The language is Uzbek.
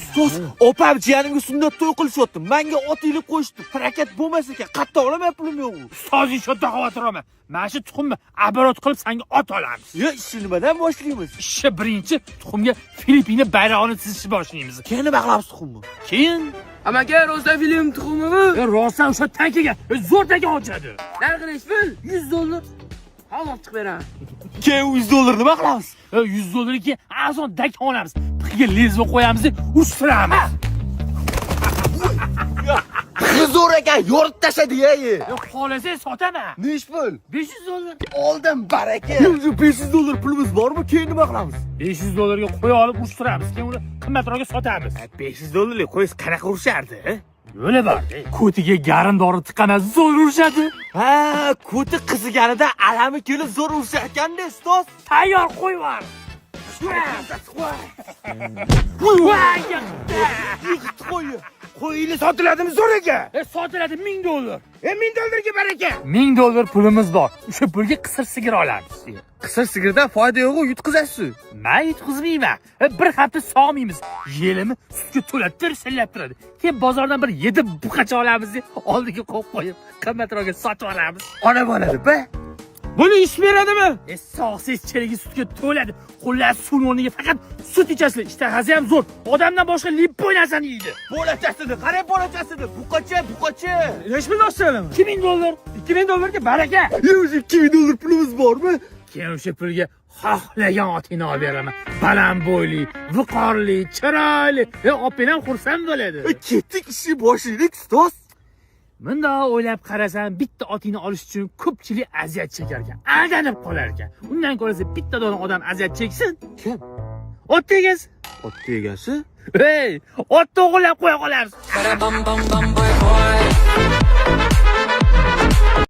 Ustoz, opam jiyanimga sunnat to'y qilishyapti. Manga ot ilib qo'yishdi. Harakat bo'lmas ekan. Qayerda olaman, pulim yo'q. Ustoz, ishotda xavotir olma. Mana shu tuxumni оборот qilib, sanga ot olamiz. Yo, ishni nimadan boshlaymiz? Ishni birinchi tuxumga Filippina bayrog'ini chizishni boshlaymiz. Keyin nima qilamiz tuxumni? Keyin Amaki, rostdan film tuxumimi? Rostdan o'sha tankaga zo'r taka ochadi. Narxi nechi pul? 100 dollar. Hozir olib chiqib beraman. Keyin 100 dollar nima qilamiz? 100 dollarga keyin arzon daka olamiz. Pixiga лезвие qo'yamiz, urishtiramiz. Zo'r ekan, yorib tashladi ya. Xohlasang, sotaman. Nech pul? 500 dollar. Oldim, baraka. 500 dollar pulimiz bormi? Keyin nima qilamiz? 500 dollarga qo'y olib urishtiramiz. Keyin uni qimmatroqga sotamiz. 500 dollarlik qo'y qanaqa urishardi? Yo'li bor. Ko'tiga garin dori tiqaman, zo'r urishadi. Ha, ko'ti qiziganida alami kelib zo'r urishar ekanda, ustoz. Tayyor qo'y bor. Voy, yiqitdi. Yiqitdi qo'yni. Qo'yini sotiladimi, zo'r aka? Sotiladi, 1000 dollar. 1000 dollarga baraka. 1000 dollar pulimiz bor. O'sha pulga qisir sigir olamiz. Qisir sigirdan foyda yo'q, yutqizasiz. Man yutqizmayman. Bir hafta sog'maymiz. Yelimi sutga to'la tirsillab turadi. Keyin bozordan bir yetti buqacha olamiz, oldiga qo'yib qo'yib, qimmatroqga sotib olamiz. Ona bo'ladi, ba. Buni ish beradimi? Sog'siz cheligi sutga to'ladi. Xullas, suvni o'rniga faqat sut ichasizlar. Ishtahasi ham zo'r. Odamdan boshqa любой narsani yeydi. Bolachasini, qarang bolachasini. Buqacha, buqacha. Nechi pul oshiradimi? 2000 dollar. 2000 dollarga baraka. O'sha 2000 dollar pulimiz bormi? Keyin o'sha pulga xohlagan otingni olib beraman. Baland bo'yli, viqorli, chiroyli. Opang ham xursand bo'ladi. Ketdik, ishni boshlaylik, ustoz. Bundoq o'ylab qarasam, bitta otingni olish uchun ko'pchilik aziyat chekar ekan, aldanib qolar ekan. Undan ko'ra bitta dona odam aziyat cheksin. Kim? Ot egasi. Ot egasi? Ey, otni o'g'irlab qo'ya qolamiz. Bum bum bum boy boy.